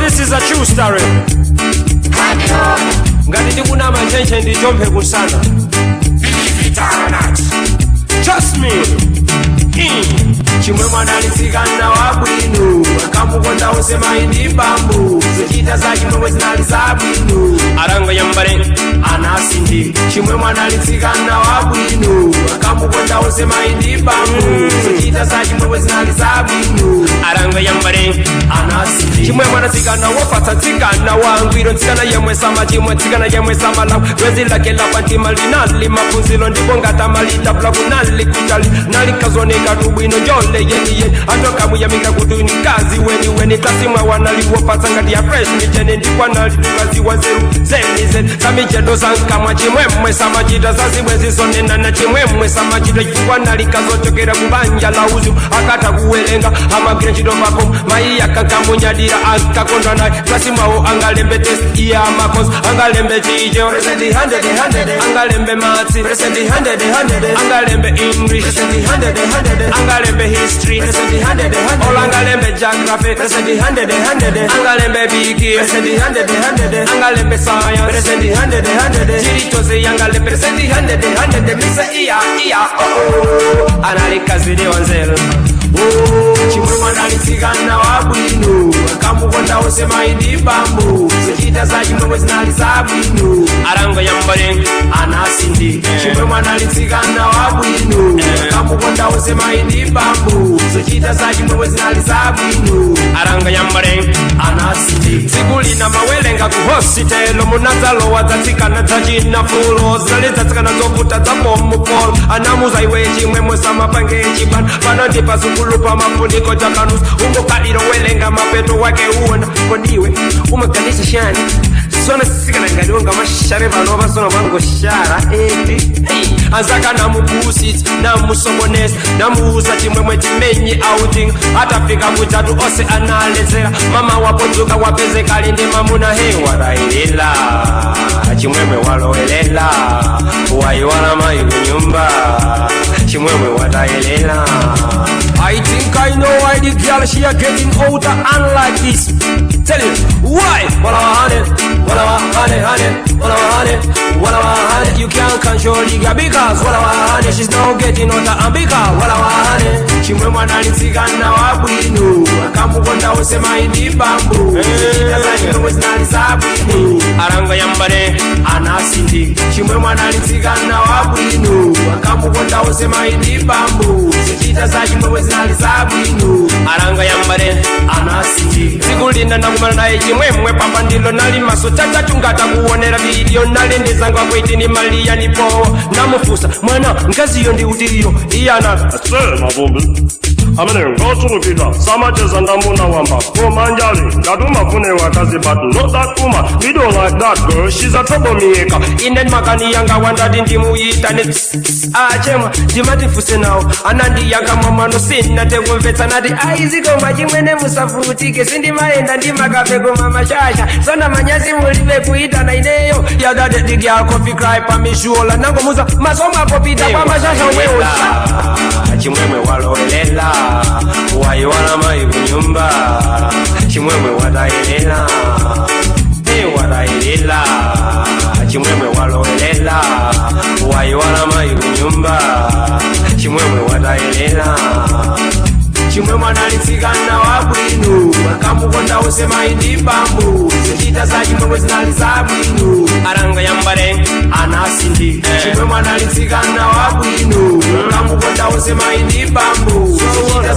This is a true story. Ngati ndikunama, ntchentche ndijomphe kusana. Believe it or not, trust me. Chimwemwe anali mtsikana wabwino, akamukonda onse mayi ndi bambo. Zochita za Chimwemwe zinali zabwino. Aranga yambare anasindi. Chimwemwe anali mtsikana wabwino, akamukonda onse mayi ndi bambo. Zochita za Chimwemwe zinali zabwino. Aranga yambare anasindi. Chimwemwe anatsikana wopatsa, tsikana wangwiro, tsikana yemwe sama chimwe, tsikana yemwe samalawu. Bwenzi lake lapantima linali maphunziro, ndipo ngatamalita kunali kutali nalikazoneka tubwino njole yeniyeni. Atokamuyamika kuti ni kazi weni weni. Klasi mwawanaliwopatsa ngati ya fresh michene, ndipo analitukaziwa zeru zenizeni samichedo sankamwa. Chimwemwe samachita zazibwe zisonenana. Chimwemwe samachita chifukwa nalikazochokera kubanja la uzimu. Akatha kuwerenga, amagwira ntchito pako. Mayi akankamunyadira, ankakondwa naye. Klasi mwawo angalembe test iye amakosa, angalembe Chichewa, angalembe maths, angalembe English, angalembe history, olo angalembe geography, angalembe PK, angalembe science, chilichonse angalembe 100. Misa iya iya oh oh, analikazidi wanzeru. Chimwemwe anali mtsikana wabwino, akamukonda onse mayi ndi bambo. Zochita za Chimwemwe zinali zabwino. Aranga yambare anasindi. Chimwemwe anali mtsikana wabwino, akamukonda onse mayi ndi bambo. Zochita za Chimwemwe zinali zabwino. Aranga yambare anasindi. Tsiku lina mawelenga ku hositelo munadzalowa dzatsikana dzachinafulo. Zinali dzatsikana zovuta dzapomupolo. Anamuza, "Iwe Chimwemwe, samapange chibana pano ndi pasukulu pa mafuniko chakanusa ungokaliro welenga mapeto wake uona. Kondiwe umaganisa shani sona sikana ngati unga mashare pano pasona pangoshara eti?" Anzaka namupusitsa, namusokonesa, namuuza Chimwemwe chimenye outing. Atafika kuchatu ose analezera. Mama wapodzuka wapezekali ndi mamuna. He, watayilila Chimwemwe, walowelela, wayiwala mayi kunyumba. Chimwemwe watayelela. I think I know why the girl she a getting older and like this. Tell you why. Wala honey, wala honey, honey, wala honey, wala honey. You can't control the girl because wala honey, she's now getting older and because wala honey. Chimwemwe anali mtsikana wabwino, akamukonda onse mayi ndi bambo. Zochita za Chimwemwe zinali zabwino. Aranga yambare anasindi. Chimwemwe anali mtsikana wabwino, akamukonda onse mayi ndi bambo. Zochita za Chimwemwe zinali zabwino. Aranga yambare anasindi. Tsiku lina nakumana naye Chimwemwe pambandilo, nali maso chachachungata kuonera video. Nali ndizanga kwiti ni Maliya nipo. Namufusa, "Mwana, nkaziyo ndi utiyo?" Iye anati, "Se mavumbi amene ngochulukidwa samacheza ndamuna wamba komanjali ngati umafune wakazi, but not that woman. We don't like that girl, she's a troublemaker." Ine makani yanga wandati ndimuyitane. "Achemwa, ndimatifuse nawo." Anandiyanga mwamwano, sinate kumvetsa. Nati, "Aizikoma chimwene, musavutike, sindimayenda ndimakape koma mashasha sona manyazi mulibe kuitana ineyo." Yadade the girl coffee cry pa mishola. Nangomuza masomo akopita kwa mashasha omwewo. Chimwemwe walowelela, wayiwala mayi kunyumba. Chimwemwe watayelela, watayelela. Chimwemwe walowelela, wayiwala mayi kunyumba. Chimwemwe watayelela. Chimwemwe anali mtsikana wabwino, akamukonda onse mayi ndi bambo. Zochita za Chimwemwe zinali zabwino. Aranga yambare anasindi. Chimwemwe anali mtsikana wabwino, akamukonda onse mayi ndi bambo. Zochita